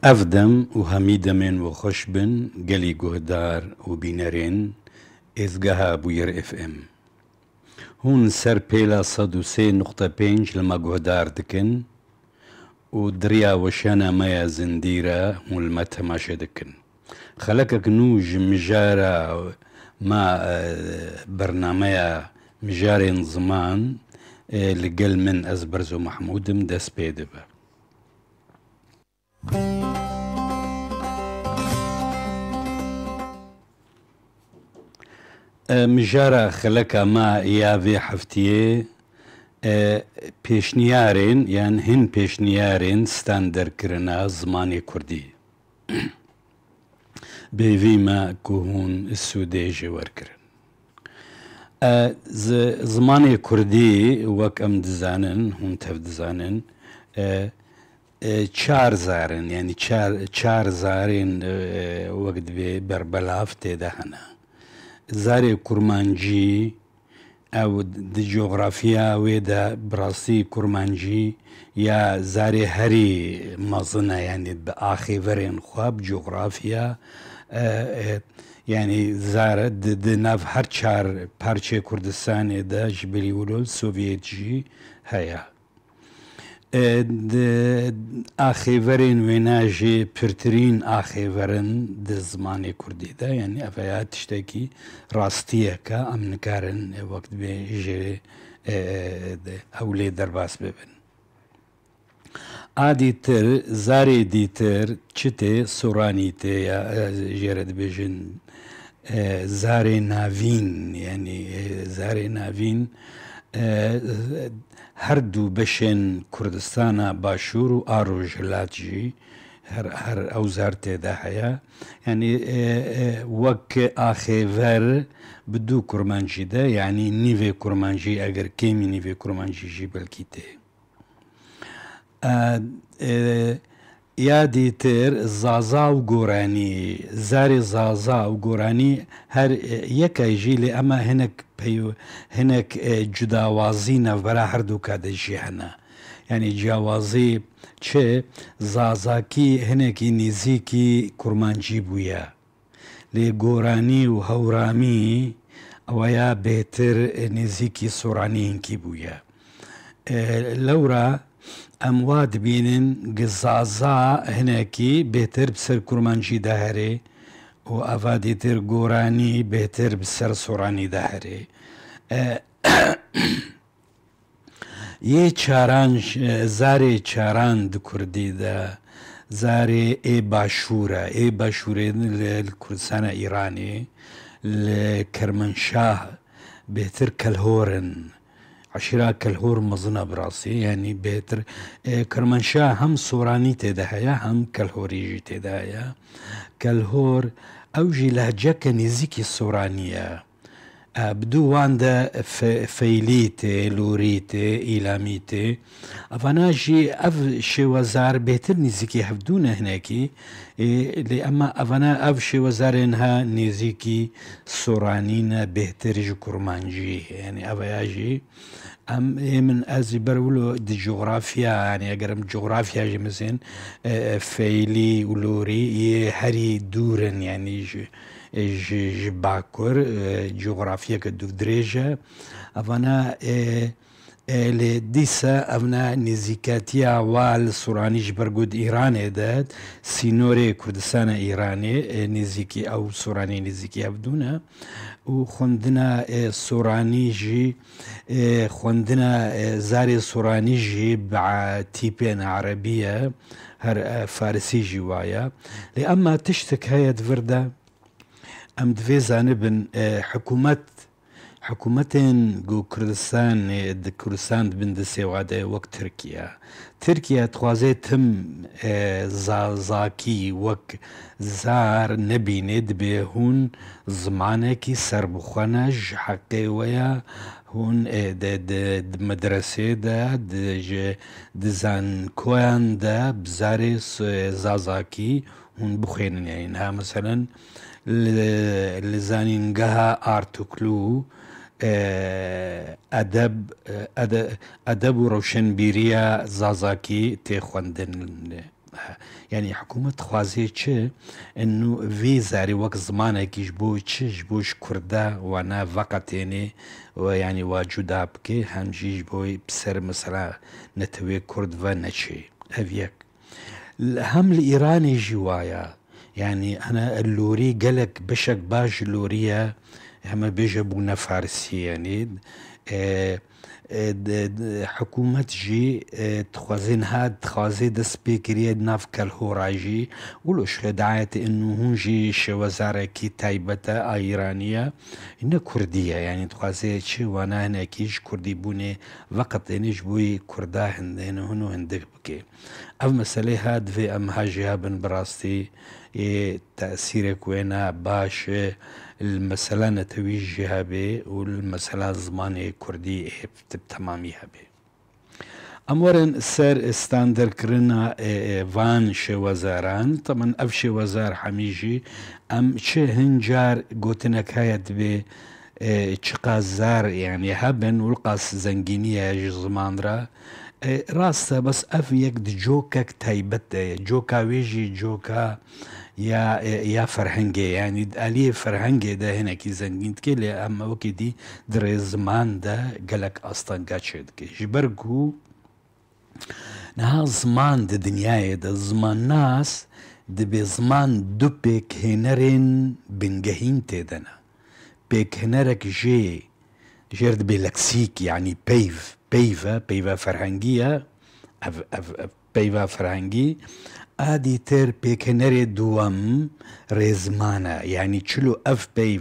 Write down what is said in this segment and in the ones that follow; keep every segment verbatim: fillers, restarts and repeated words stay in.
Ev dem û hemî demên we xweş bin, gelî guhdar û bînerên êzgeha Bûyer F M. Hûn ser pêla sed û sê nuqte pênc li me guhdar dikin û di riya weşana me ya zindî re hûn li me temaşe dikin. Xelekek nû ji mijara me, e, bernameya mijarên ziman, e, li gel min ez Berzo Mehmûd im, dest pê dibe. E, mijara xeleka me ya vê heftiyê, e, pêşniyarên yan hin pêşniyarên standerkirina zimanê kurdî. Bi hêvî me ku hûn sûdê jê wergirin. E, zi-, zimanê kurdî, wek em dizanin, hûn tev dizanin, e, e, çar zar in, yanî çar, çar zarên, e, wek dibê berbelav tê de hene. Zarê kurmancî, ew di coxrafiya wê de bi rastî kurmancî ya zarê herî mezin e, yanî bi axêverên xwe, bi coxrafiya, e, e, yanî zar di, di nav her çar parçeyê Kurdistanê de ji bilî wilo Sovyet jî heye. E, di axêverên wêna jî pirtirîn axêver in di zimanê kurdî de, yanî ev ya tiştekî rastiyek e, em nikarin, e, wek dibê jê, e, de, ew lê derbas bibin. A dîtir, zarê dîtir çi tê? Soranî tê ya, e, jê re dibêjin, e, zarê navîn, yanî, e, zarê navîn, e, her du beşên Kurdistana Başûr û a Rojhilat jî her, her ew zar tê de heye. Yanî, e, e, wek axêver bi du kurmancî de, yanî nîvê kurmancî, eger kêmî nîvê kurmancî jî belkî tê. E, e, ya dîtir zaza û goranî, zarê zaza û goranî her, e, yek e jî, lê ema hinek pey-, hinek, e, cudawazî navbera her du ka de jî hene. Yanî ciyawazî çi? Zazakî hinekî nêzîkî kurmancî bûye. Lê goranî û hewramî ew ya bêhtir nêzîkî soranî hinkî bûye. E, lewra em wa dibînin, gi zaza hinekî bêhtir bi ser kurmancî de herê û eva dîtir goranî bêhtir bi ser soranî de herê. E, Yê çaran, zarê çaran di kurdî de, zarê ê başûr e. Ê başûrê li, li Kurdistana Îranê, li Kermenşah bêhtir Kelhor in. Eşîra Kelhor mezin e bi rastî, yanî bêhtir, e, Kermenşah hem Soranî tê de heye, hem Kelhorî jî tê de heye. Kelhor, ew jî lehceke nêzîkî Soranî ye. E, bi dû wan de fe-, feylî tê, lûrî tê, îlamî tê. Evana jî ev şêwezar bêhtir nêzîkî hevdû ne hinekî. Ê, lê ema evana ev şêwezarên ha nêzîkî soranî ne, bêhtir ji kurmancî. Yanî ev ya jî Em, ê min ez jî ber wilo di coxrafya, yanî eger em coxrafya jî mizên, e, e, feylî û lorî yê herî dûr in, yanî ji, e, ji, ji bakur, e, coxrafyeke dûvdirêj e. Evana, e, e, lê dîsa evna nêzîkatiya wa li Soranî ji ber ku di Îranê de sînorê Kurdistana Îranê, e, nêzîkî ew Soranî nêzîkî hevdû ne û xwendina, e, Soranî jî Ê, xwendina, ê, zarê soranî jî bi a-, tîpên erebî ye, her, e, farisî jî wa ye. Lê ema tiştek heye di vir de, em divê zanibin, ê, hikûmet, hikûmetên ku Kurdistanê, di Kurdistan di bin destê wa de ye, wek Tirkiye. Tirkiye dixwaze tim, e, zazakî wek zar nebîne, dibê hûn zimanekî serbixwe ne, ji heqê we ye, hûn, e, de, de, di medresê de, di, ji, di zankoyan de bi zarê s-, zazakî hûn bixwînin. Yanî niha meselen li, li zanîngeha Artuklu, e, edeb, e, ede-, edeb û rewşenbîriya zazakî tê xwendin. Yanî hikûmet dixwaze çi? Eno vê zarê wek zimanekî ji bo çi? Ji bo ji Kurda wana veqetêne û yanî wa cuda bike, hem jî ji bo bi ser mesela netewê Kurd ve neçê. Ev yek. Hem li Îranê jî waya. Yanî hene lorî gelek beşek baş ji lorî ye, heme bêje bûne farsî yanî. E, e, de, de, hikûmet jî, e, dixwaze niha dixwaze dest pê kiriye nav Kelhora jî. Wilo ji xwe dayet inu hûn jî şêwezarekî taybet e a Îranî ye. Ne Kurdî ye. Yanî dixwaze çi wana hinekî ji Kurdî bûnê veqetêne ji bo yê Kurda hindên hûn û hindik bike. Ev meselê ha divê em ha jî hebin bi rastî ê tesîrek wêna baş e, li mesela netewî jî hebe û li mesela zimanê Kurdî ê bi temamî hebe. Em werin ser standardkirina, e, e, van şêwezaran. Temen ev şêwezar hemî jî em çi hin car gotinek heye dibê, e, çiqas zar, yanî hebin û qas zengînî ye ji ziman re. E, rast e, bes ev yek di cokek taybet de ye. Coka wê jî coka ya, e, ya ferhengê, yanî di aliyê ferhengê de hinekî zengîn dike, lê em wekî dî di rêziman de gelek astengî çêdike. Ji ber ku niha ziman di dinyayê de zimannas dibê ziman du pêkhênerên bingehîn tê de ne. Pêkhênerek jê jêr dibê leksîk, yanî peyv, peyv e, peyva ferhengî ye. Ev, ev, ev peyva ferhengî. A dîtir pêkhênerê duwem rêzman e. Yanî çilo ev peyv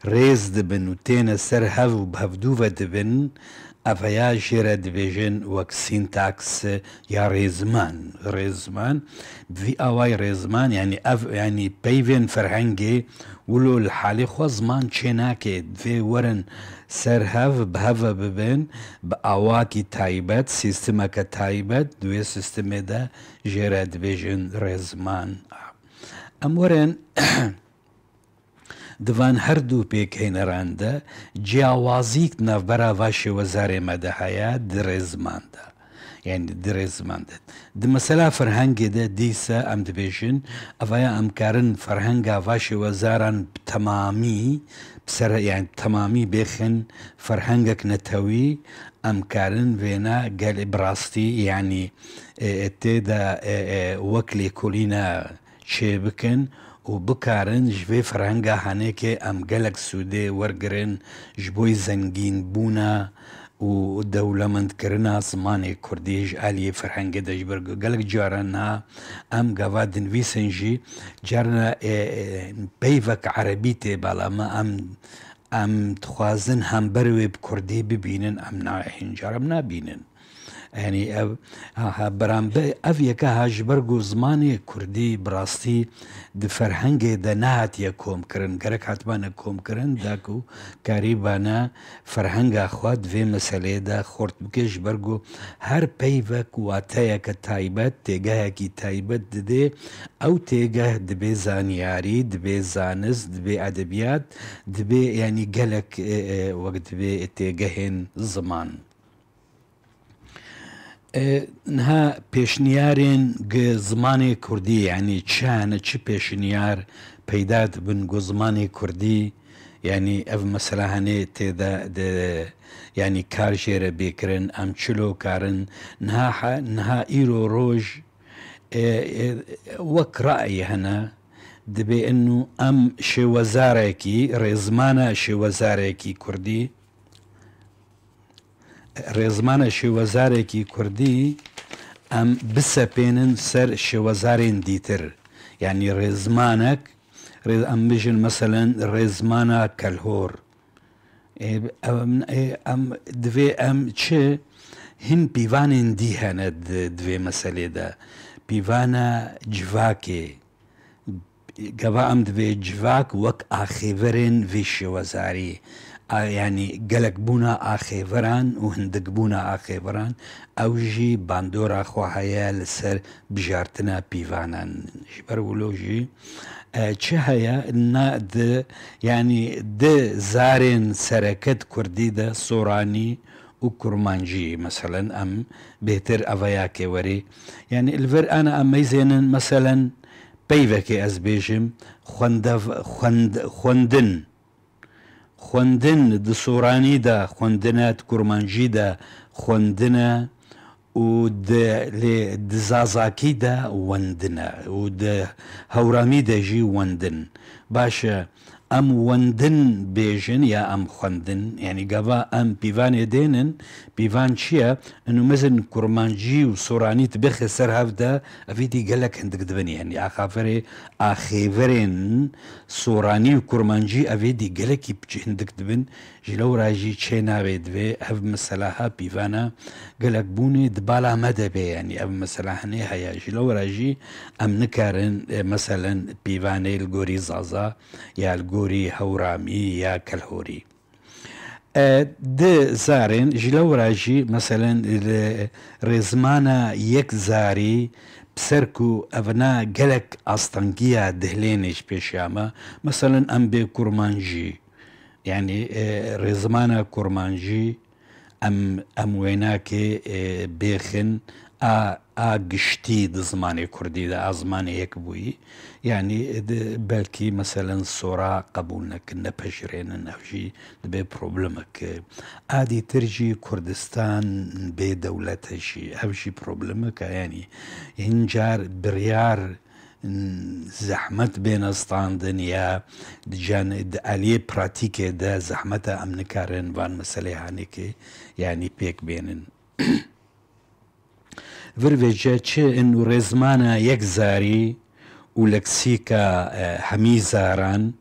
rêz dibin û têne ser hev û bi hevdû ve dibin, ev heya jê re dibêjin wek sîntaks ya rêzman. Rêzman, bi vî awayî rêzman, yanî ev, yanî peyvên ferhengê wilo li halê xwe ziman çê nake, divê werin ser hev, bi hev ve bibin, bi awakî taybet, sîstemeke taybet, di wê sîstemê de jê re dibêjin rêzman. Em werin di van her du pêkhêneran de ciyawazîk di navbera va şêwezarê me de heye di rêziman de. Yanî di rêziman de. Di mesela ferhengê de dîse em dibêjin, evaya em karin ferhenga va şêwezaran bi temamî, bi ser, yanî bi temamî bêxin ferhengek netewî, em karin vêna gelê bi rastî, yanî, e, e, tê de, e, e, wek lêkolîna çê bikin û bikarin ji vê ferhenga hanêkê em gelek sûdê wergirin ji bo zengînbûna û dewlemendkirina zimanê kurdî ji aliyê ferhengê de. Ji ber gelek caran niha em gava dinivîsin jî carna, e, e, peyvek erebî tê bala me, em, em dixwazin hember wê bi kurdî bibînin, em na-, hîn car em nabînin. Yanî ev, ha, ha, beramber, ev yeke ha ji ber ku zimanê kurdî bi rastî di ferhengê de nehatiye komkirin, gerek hatibane komkirin, da ku karîbane ferhenga xwe di vê meseleyê de xurt bike, ji ber ku her peyvek wateyeke taybet, têgehekî taybet didê, ew têgeh dibê zanyarî, dibê zanist, dibê edebiyat, dibê, yanî gelek, e, e, wek dibê têgehên ziman. E, niha pêşniyarên gi zimanê kurdî, yanî çi hene, çi pêşniyar peyda dibin ku zimanê kurdî, yanî ev mesela hene tê de, de, yanî kar jê re bê kirin, em çilo karin, niha he-, niha îro roj, e, e, wek rayî hene, dibê inu em şêwezarekî, rêzmana şêwezarekî kurdî, rêzmana şêwezarekî kurdî em bisepênin ser şêwezarên dîtir. Yanî rêzmanek, rê-, em bijin meselen rêzmana kelhor. Ê, em, ê, em, divê em çi hin pîvanên dî hene di, di vê meselê de. Pîvana civakê, Gava em divê civak wek axêverên vê şêwezarî, a, yanî gelek bûna axêveran û hindikbûna axêveran, ew jî bandora xwe heye li ser bijartina pîvanan. Ji ber wilo jî, e, çi heye na di, yanî di zarên sereket kurdî de soranî û kurmancî, meselen, em bêhtir eveyakê werê. Yanî li vir ana em meyzênin, meselen, peyvekê ez bêjim, xwendev-, xwend-, xwendin. Xwendin di soranî de xwendin e, di kurmancî de xwendin e û di, lê di zazakî de wendin e û di hewramî de jî wendin. Baş e, em wendin bêjin ya em xwendin? Yanî gava em pîvanê dênin, pîvan çi ye? Inu mezin kurmancî û soranî tu bêxê ser hev de, evî dî gelek hindik dibin. Yanî axaverê, axêverên soranî û kurmancî evê dî gelekî piç hindik dibin. Ji lewra jî çê navê divê ev mesela ha pîvana gelek bûnê di bala me de bê. Yanî ev mesela hinê heye. Ji lewra jî em nikarin, e, meselen pîvanê li gorî zaza ya li gorî hewramî ya kelhorî. E, di zarên ji lewra jî, meselen, li rêzmana yek zarî bi ser ku evna gelek astengiya dihlênê ji pêşiya me, meselen, em bê kurmancî, yanî, e, rêzmana kurmancî, em, em wênakê, e, bêxin a, a giştî di zimanê kurdî de, a zimanê yekbûyî. Yanî, e, di, belkî, meselen, sora qebûl nekin, nepejirênin, ev jî dibe problemek. A dîtir jî Kurdistan bê dewlet e jî, ev jî problemek e. Yanî, hin car biryar, n-, zehmet bêne standin ya di can-, di aliyê pratîkê de zehmet e, em nikarin van meselê hanekê, yanî, pêk bênin. Vir vêce çi in û rêzmana yek zarî û leksîka, e, hemî zaran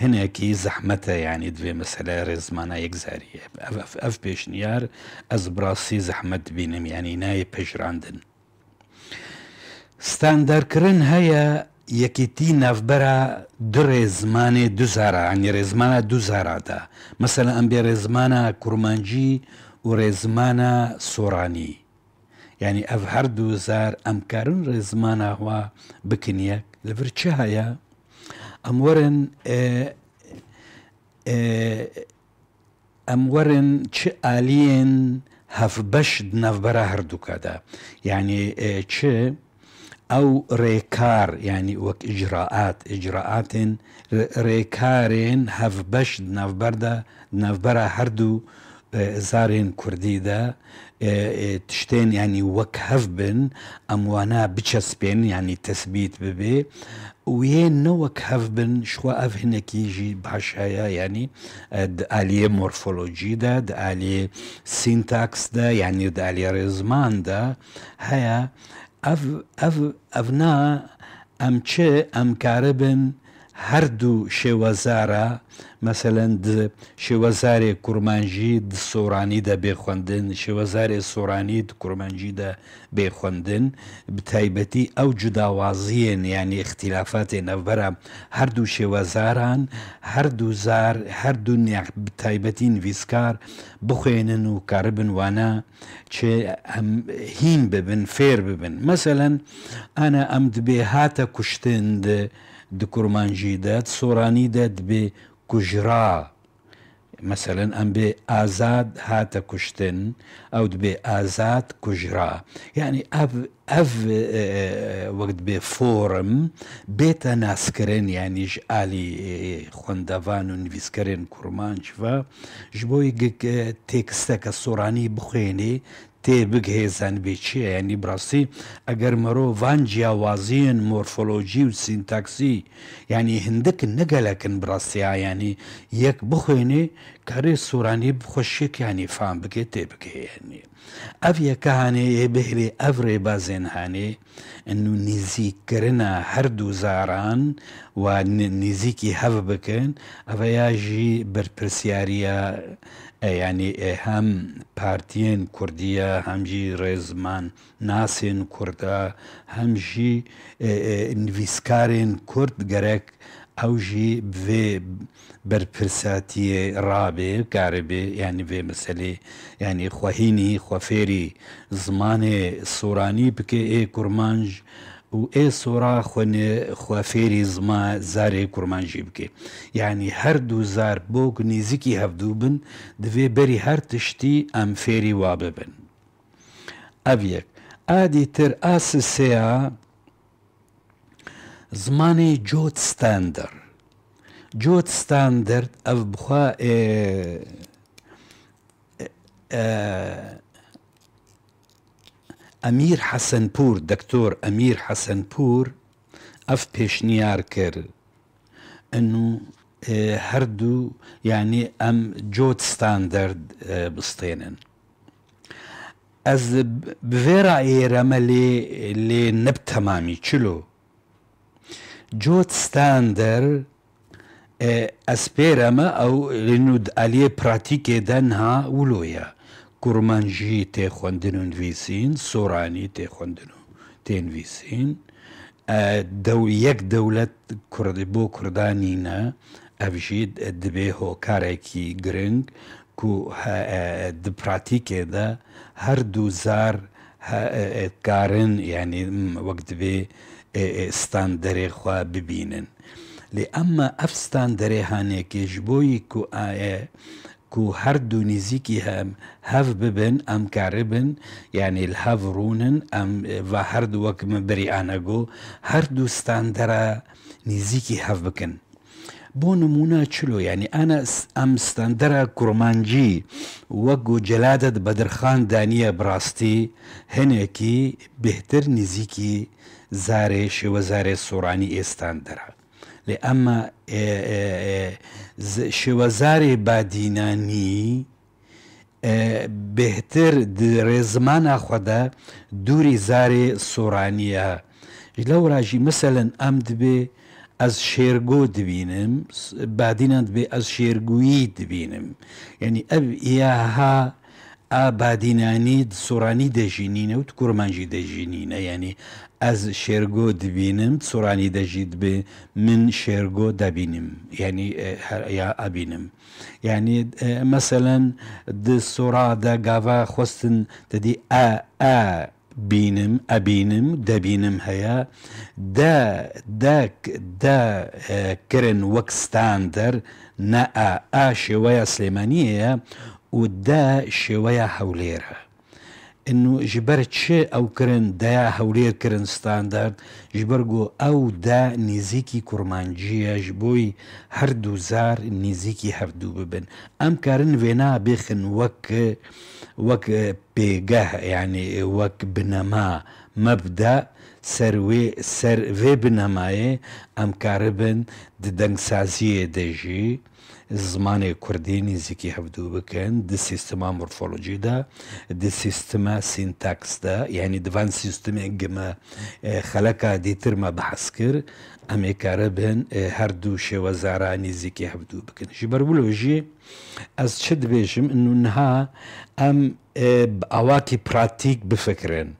hinekî zehmet e, yanî divê mesele rêzmana yek zarî ye. Ev, ev, ev pêşniyar ez bi rastî zehmet dibînim, yanî nayê pejirandin. Standarkirin heye yekîtî navbera du rêzmanê du zara, yanî rêzmana du zara de. Mesela em bê rêzmana kurmancî û rêzmana soranî. Yanî ev her du zar em karin rêzmana xwe bikin yek. Li vir çi heye? Em werin, e, e, em werin çi aliyên hevbeş di navbera herduka de. Yanî, e, çi ew rêkar, yanî wek icraat, icraatên rê-, rêkarên hevbeş di navber de, di navbera herdu, e, zarên kurdî de, e, e, tiştên, yanî wek hev bin, em wana biçespên, yanî tesbît bibe. Û yê ne wek hev bin, ji xwe ev hinekî jî baş heye, yanî, e, di aliyê morfolojî de, di aliyê sintaks de, yanî di aliyê rêzman de heye. Ev, ev, ev na em çi, em karibin her du şêwezara, meselen, di şêwezarê kurmancî di soranî de bê xwendin, şêwezarê soranî di kurmancî de bê xwendin, bi taybetî ew cudawaziyên, yanî îxtîlafatên navbera her du şêwezaran, her du zar, her du neh-, bi taybetî nivîskar bixwênin û karibin wana çi em hîn bibin, fêr bibin. Meselen, ana em dibê hate kuştin di, di kurmancî de, di soranî de dibê kujra. Meselen, em bê Azad hate kuştin, ew dibê Azad kujra. Yanî ev, ev, e, e, wek dibê form bête naskirin, yanî ji alî, e, xwendevan û nivîskerên kurmanc ve, ji bo yek, e, têkisteke soranî bixwênê, tê bigihê zanibê çi ye. Yanî bi rastî eger mero van ciyawaziyên morfolojî û sintaksî, yanî hindik in, ne gelek in bi rastî ha, yanî yek bixwênê, karê soranî bi xweşik, yanî fam bike, tê bigihê, yanî. Ev yeke hanê yê bihêlê ev rêbazên hanê, inu nêzîkkirina her du zaran wa ni-, nêzîkî hev bikin, ev ya jî berpirsiyariya, e, yanî, e, hem partiyên Kurdiya, hem jî rêzman nasên Kurda, hem jî, e, e, nivîskarên Kurd gerek ew jî bi vê berpirsatiyê rabe, karibe, yanî vê meselê, yanî xwehînî, xwefêrî zimanê soranî bike, ê kurmanc û ê sora xwe ne xwe fêrî zima zarê kurmancî bike. Yanî her du zar bo ku nêzîkî hevdû bin, divê berî her tiştî em fêrî wa bibin. Ev yek. A dîtir a sisêya zimanê cot standard. Cot standard ev bixwe, e, e, Emîr Hesenpûr, Doktor Emîr Hesenpûr ev pêşniyar kir. Inu, e, her du, yanî em cot standard, e, bistênin. Ez bi vê re êreme lê, lê ne bi temamî, çilo? Cot standard, e, ez pêreme ew lê nû di aliyê pratîkê de niha wilo ye. Kurmancî tê xwendin û nivîsîn, soranî tê xwendin û tê nivîsîn. E, dew-, yek dewlet Kurd-, bo Kurdan nîne, ev jî dibê hokarekî giring ku he-, e, di pratîkê de her du zar he-, e, e, karin, yanî, m, wek dibê, e, e, standerê xwe bibînin. Lê emma ev standerê hanekê ji bo yî ku aye ku her du nêzîkî hem hev bibin, em karibin, yanî li hev rûnin, em, e, va her du wek min berî ane got, her du standera nêzîkî hev bikin. Bo nimûne çilo, yanî ana s-, em standera kurmancî wek ku Celadet Bedirxan daniye bi rastî hinekî bêhtir nêzîkî zarê, şêwezarê soranî ê standera. Lê emma, e, e, e, z-, şêwezarê badînanî, e, bêhtir di rêzimana xwe de dûrî zarê soranî ye. Ji lewra jî, meselen, em dibê ez şêrgo dibînim, s-, badînan dibê ez şêrgoyî dibînim. Yanî ev ya ha a badînanî di soranî de jî nîne û di kurmancî de jî nîne. Yanî ez şêrgo dibînim, di soranî de jî dibê min şêrgo debînim. Yanî, e, her, ya ebînim. Yanî, e, meselen, di sora de gava xwestin te dî e, e bînim, ebînim, debînim heye. De, de, de, e, kirin wek stander, ne e. E şêweya Silêmaniyê ye û de şêweya Hewlêr e. Inu ji ber çi ew kirin, deya Hewlêr kirin standard? Ji ber ku ew de nêzîkî kurmancî ye, ji bo yî her du zar nêzîkî hevdû bibin. Em karin vêna bêxin wek, wek pêgeh, yanî wek binema, mebda, ser wê, ser vê binemayê em karibin di dengsaziyê de jî, zimanê kurdî nêzîkî hevdû bikin, di sîstema morfolojî de, di sîstema sîntaks de, yanî di van sîstemê gi me, e, xeleka dîtir me behs kir, em ê karibin, e, her du şêwezara nêzîkî hevdû bikin. Ji ber wilo jî ez çi dibêjim, inu niha em, e, bi awakî pratîk bifikirin.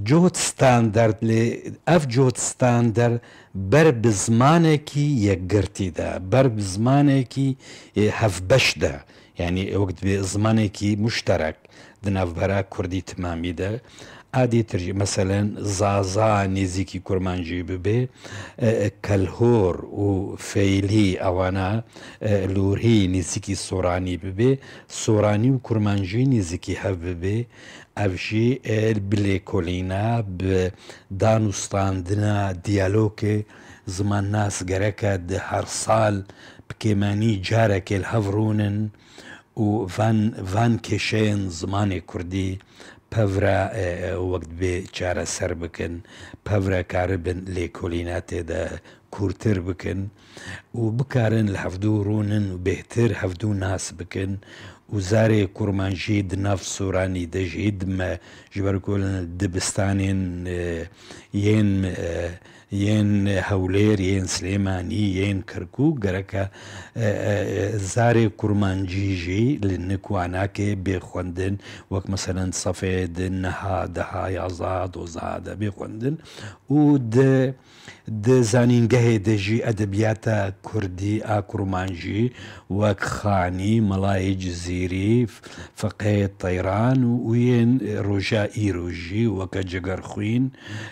Cot standard lê ev cot standard ber bi zimanekî yekgirtî de, ber bi zimanekî, e, hevbeş de, yanî wek dibê zimanekî muşterek di navbera kurdî timamî de. A dîtir jî, meselen, zaza nêzîkî kurmancî bibe, e, e, kelhor û feylî ewana, e, lûrî nêzîkî soranî bibe, soranî û kurmancî nêzîkî hev bibe, Ev jî, e, bi lêkolîna, bi danûstandina diyalogê zimannas gereke di her sal bi kêmenî carekê li hev rûnin û van, van kêşeyên zimanê kurdî pevre, e, e, wek dibê çareser bikin, pevre karibin lêkolîna tê de kûrtir bikin û bikarin li hevdû rûnin û bêhtir hevdû nas bikin û zarê kurmancî di nav soranî de jî di me, ji ber ku li dibistanên, e, yên, e, yên Hewlêr, yên Silêmanî, yên Kirkûk gereke, e, e, zarê kurmancî jî li nik wanakê bê xwendin, wek meselen sefê di neha, deha, yazda, dozda de bê xwendin û di Di zanîngehê de jî edebiyata kurdî a kurmancî wek Xanî, Melayê Cizî, Şîrîf, Feqê Teyran û, û yên roja îro jî weke Cegerxwîn,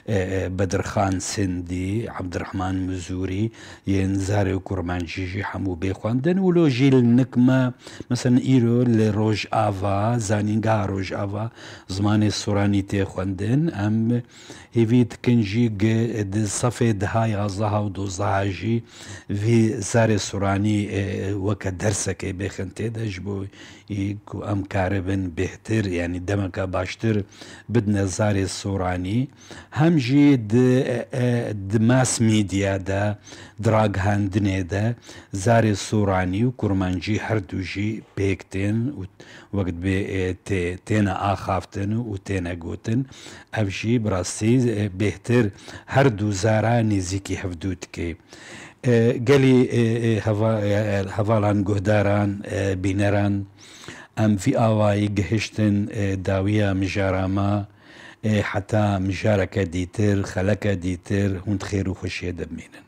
e, e, Bedirxan Sindî, Ebdirehman Mizûrî, yên zarê û kurmancî jî hemû bê xwendin û lo jî li nik me, mesela îro li Rojava, zanîngeha Rojava zimanê Soranî tê xwendin. Em hêvî dikin jî gi-, di sefê deha, yazdeha û dozdeha jî vî zarê Soranî, e, weke dersekê bêxin tê de, ji bo ku em karibin bêhtir, yanî demeke baştir bidine zarê Soranî. Hem jî di, e, e, di mass media de, di ragihandinê de zarê Soranî û Kurmancî her du jî pêk tên û wek dibê, e, tê-, têne axaftin û têne gotin. Ev jî bi rastî, e, bêhtir her du zara nêzîkî hevdû dike. E, gelî, e, e, heva-, e, e, hevalan guhdaran, e, bîneran, em vî awayî gihiştin, e, dawiya mijara me, e, heta mijareke dîtir, xeleke dîtir, hûn di xêr û xweşiyê de bimînin.